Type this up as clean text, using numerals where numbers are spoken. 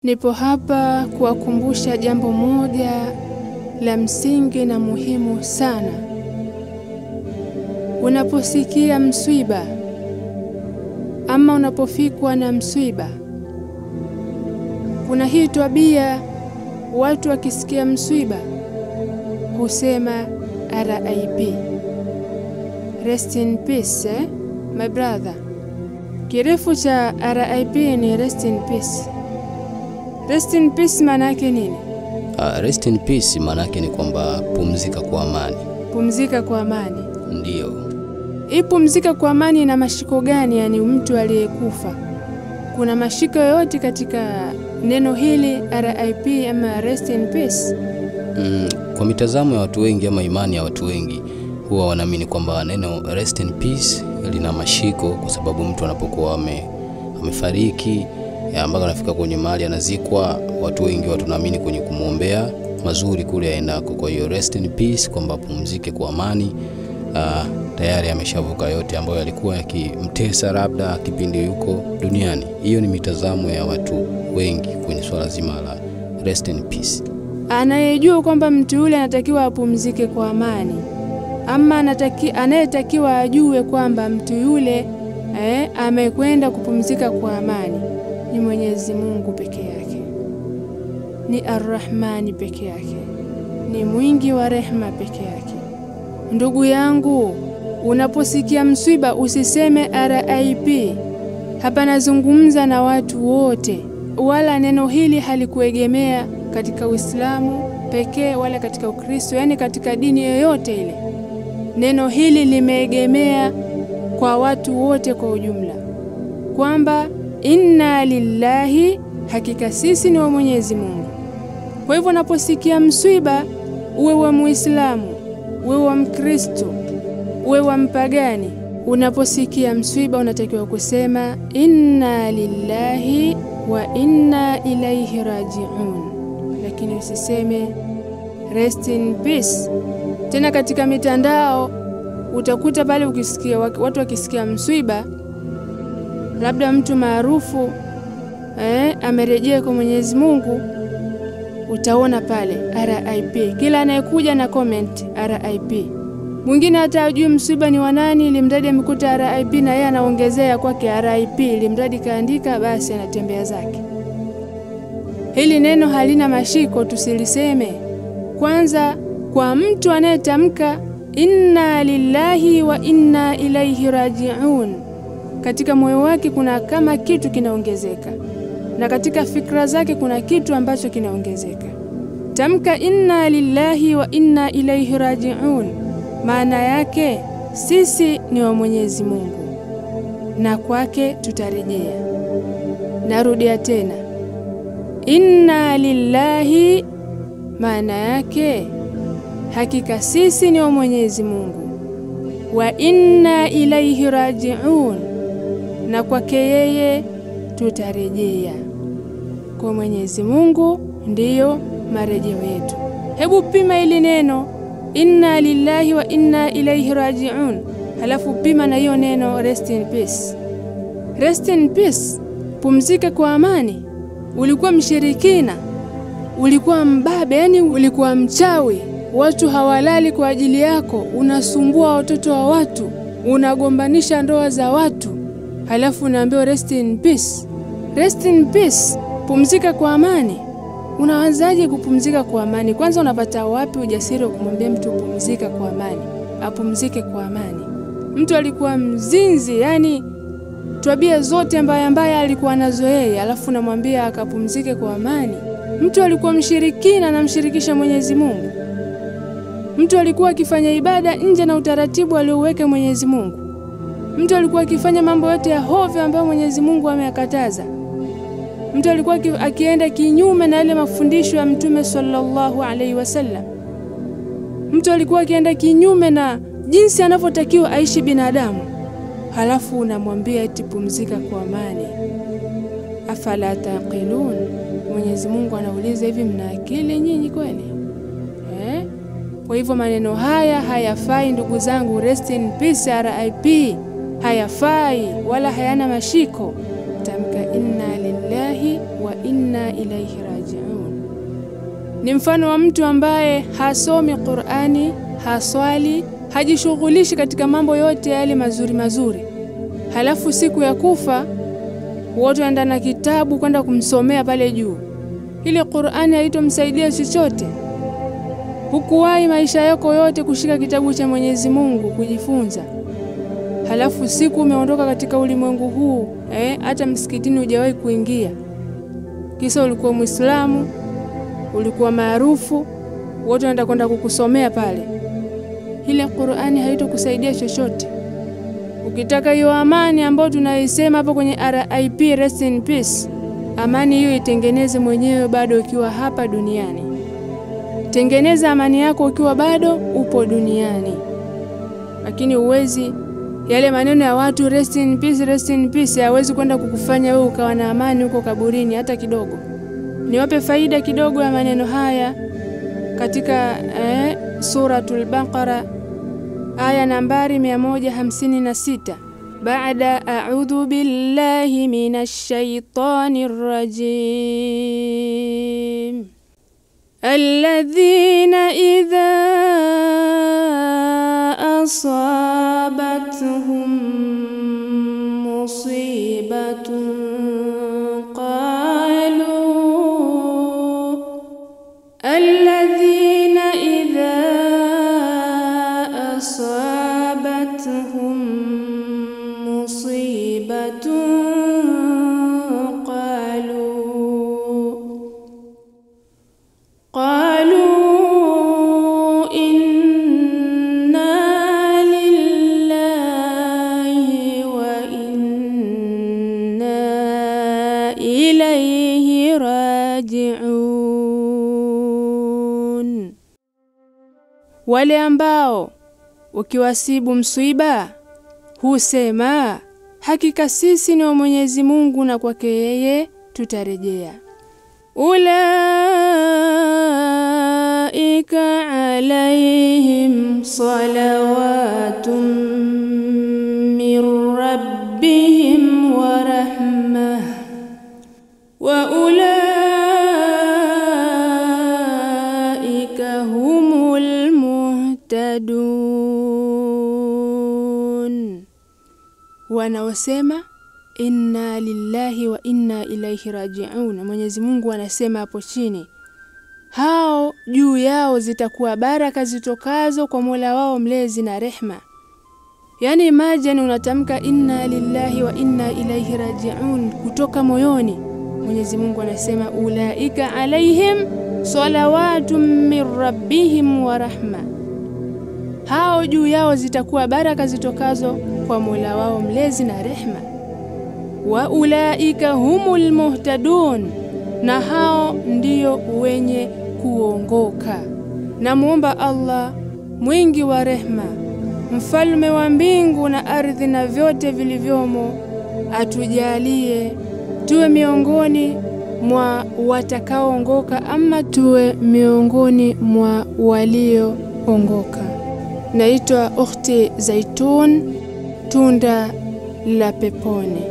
Nipo hapa kuwakumbusha jambo moja la msingi na muhimu sana. Unaposikia msiba ama unapofikwa na msiba, kuna hii tabia watu wakisikia msiba husema RIP, rest in peace, my brother. Kirefu cha RIP ni rest in peace. Rest in peace maana yake nini? Rest in peace maana yake ni kwamba pumzika kwa amani. Pumzika kwa amani. Ndiyo. Hii pumzika kwa amani ina mashiko gani? Yani mtu aliyekufa, kuna mashiko yoyote katika neno hili RIP ama rest in peace? Kwa mitazamo ya watu wengi ama imani ya watu wengi, huwa wanaamini kwamba neno rest in peace lina mashiko, kwa sababu mtu anapokuwa amefariki ambako anafika kwenye mahali anazikwa, watu wengi watu naamini kwenye kumuombea mazuri kule aendako. Kwa hiyo rest in peace kwamba pumzike kwa amani, tayari ameshavuka yote ambayo yalikuwa yakimtesa labda kipindi yuko duniani. Hiyo ni mitazamo ya watu wengi kwenye swala zima la rest in peace. Anayejua kwamba mtu yule anatakiwa apumzike kwa amani, ama anayetakiwa ajue kwamba mtu yule amekwenda kupumzika kwa amani ni Mwenyezi Mungu peke yake, ni Ar-Rahmani peke yake, ni mwingi wa rehema peke yake. Ndugu yangu, unaposikia msiba usiseme RIP. Hapa nazungumza na watu wote, wala neno hili halikuegemea katika Uislamu pekee wala katika Ukristo, yani katika dini yoyote ile. Neno hili limeegemea kwa watu wote kwa ujumla, kwamba inna lillahi, hakika sisi ni wa Mwenyezi Mungu. Kwa hivyo unaposikia msiba, uwe wa Muislamu, uwe wa Mkristo, uwe wa mpagani, unaposikia msiba unatakiwa kusema inna lillahi wa inna ilaihi rajiun, lakini usiseme rest in peace. Tena katika mitandao utakuta pale ukisikia watu wakisikia msiba, labda mtu maarufu amerejea kwa Mwenyezi Mungu, utaona pale RIP. Kila anayekuja na comment RIP. Mwingine hata hajui msiba ni wa nani, ilimradi amekuta RIP na yeye anaongezea kwake RIP, ilimradi kaandika basi anatembea zake. Hili neno halina mashiko, tusiliseme. Kwanza kwa mtu anayetamka inna lillahi wa inna ilaihi rajiun, katika moyo wake kuna kama kitu kinaongezeka, na katika fikra zake kuna kitu ambacho kinaongezeka. Tamka inna lillahi wa inna ilaihi rajiun, maana yake sisi ni wa Mwenyezi Mungu na kwake tutarejea. Narudia tena, inna lillahi, maana yake hakika sisi ni wa Mwenyezi Mungu, wa inna ilaihi rajiun, na kwake yeye tutarejea. Kwa Mwenyezi Mungu ndiyo marejeo yetu. Hebu pima ili neno inna lillahi wa inna ilaihi rajiun, halafu pima na hiyo neno rest in peace. Rest in peace, pumzika kwa amani. Ulikuwa mshirikina, ulikuwa mbabe, yani ulikuwa mchawi, watu hawalali kwa ajili yako, unasumbua watoto wa watu, unagombanisha ndoa za watu, halafu unaambiwa rest in peace. Rest in peace, pumzika kwa amani. Unaanzaje kupumzika kwa amani? Kwanza unapata wapi ujasiri wa kumwambia mtu pumzika kwa amani, apumzike kwa amani? Mtu alikuwa mzinzi, yani tabia zote mbaya mbaya alikuwa nazo yeye, alafu unamwambia akapumzike kwa amani. Mtu alikuwa mshirikina, anamshirikisha Mwenyezi Mungu. Mtu alikuwa akifanya ibada nje na utaratibu aliouweka Mwenyezi Mungu. Mtu alikuwa akifanya mambo yote ya hovyo ambayo Mwenyezi Mungu ameyakataza. Mtu alikuwa akienda kinyume na yale mafundisho ya Mtume sallallahu alaihi wasallam. Mtu alikuwa akienda kinyume na jinsi anavyotakiwa aishi binadamu. Halafu unamwambia eti pumzika kwa amani. Afala taqilun? Mwenyezi Mungu anauliza, hivi mna akili nyinyi kweli? Kwa hivyo maneno haya hayafai ndugu zangu. Rest in peace, RIP, hayafai wala hayana mashiko. Tamka inna lillahi wa inna ilaihi ilaihi rajiun. Ni mfano wa mtu ambaye hasomi Qur'ani, haswali, hajishughulishi katika mambo yote yale mazuri mazuri. Halafu siku ya kufa wote waenda na kitabu kwenda kumsomea pale juu. Ile Qur'ani haitomsaidia chochote. Hukuwahi maisha yako yote kushika kitabu cha Mwenyezi Mungu kujifunza. Halafu siku umeondoka katika ulimwengu huu, hata msikitini hujawahi kuingia. Kisa ulikuwa Muislamu, ulikuwa maarufu, wote wanaenda kwenda kukusomea pale. Ile Qur'ani haitokusaidia chochote. Ukitaka hiyo amani ambayo tunaisema hapo kwenye RIP, rest in peace, amani hiyo itengeneze mwenyewe bado ukiwa hapa duniani. Tengeneza amani yako ukiwa bado upo duniani. Lakini uwezi, yale maneno ya watu rest in peace, rest in peace, hawezi kwenda kukufanya wewe ukawa na amani huko kaburini hata kidogo. Niwape faida kidogo ya maneno haya katika Suratul Baqara aya nambari 156. Baada a'udhu billahi minash shaitanir rajim. Alladhina idha asabatuhum musibatun qalu alladhina idha asabatuhum musibatun qalu inna lillahi wa inna ilayhi raji'un. Wale ambao ukiwasibu msiba husema hakika sisi ni wa Mwenyezi Mungu na kwake yeye tutarejea. Ulaika alayhim salawatun min rabbihim wa rahmah wa ulaika humul muhtadun. Wanaosema inna lillahi wa inna ilaihi raji'un, Mwenyezi Mungu anasema hapo chini, hao juu yao zitakuwa baraka zitokazo kwa Mola wao mlezi na rehma. Yani imagine unatamka inna lillahi wa inna ilaihi raji'un kutoka moyoni. Mwenyezi Mungu anasema ulaika alaihim salawatun min rabbihim wa rahma, hao juu yao zitakuwa baraka zitokazo kwa Mola wao mlezi na rehma. Wa ulaika humul muhtadun, na hao ndio wenye kuongoka. Namuomba Allah mwingi wa rehma, mfalme wa mbingu na ardhi na vyote vilivyomo, atujalie tuwe miongoni mwa watakaoongoka, ama tuwe miongoni mwa walioongoka. Naitwa Ukhti Zaitun, tunda la peponi.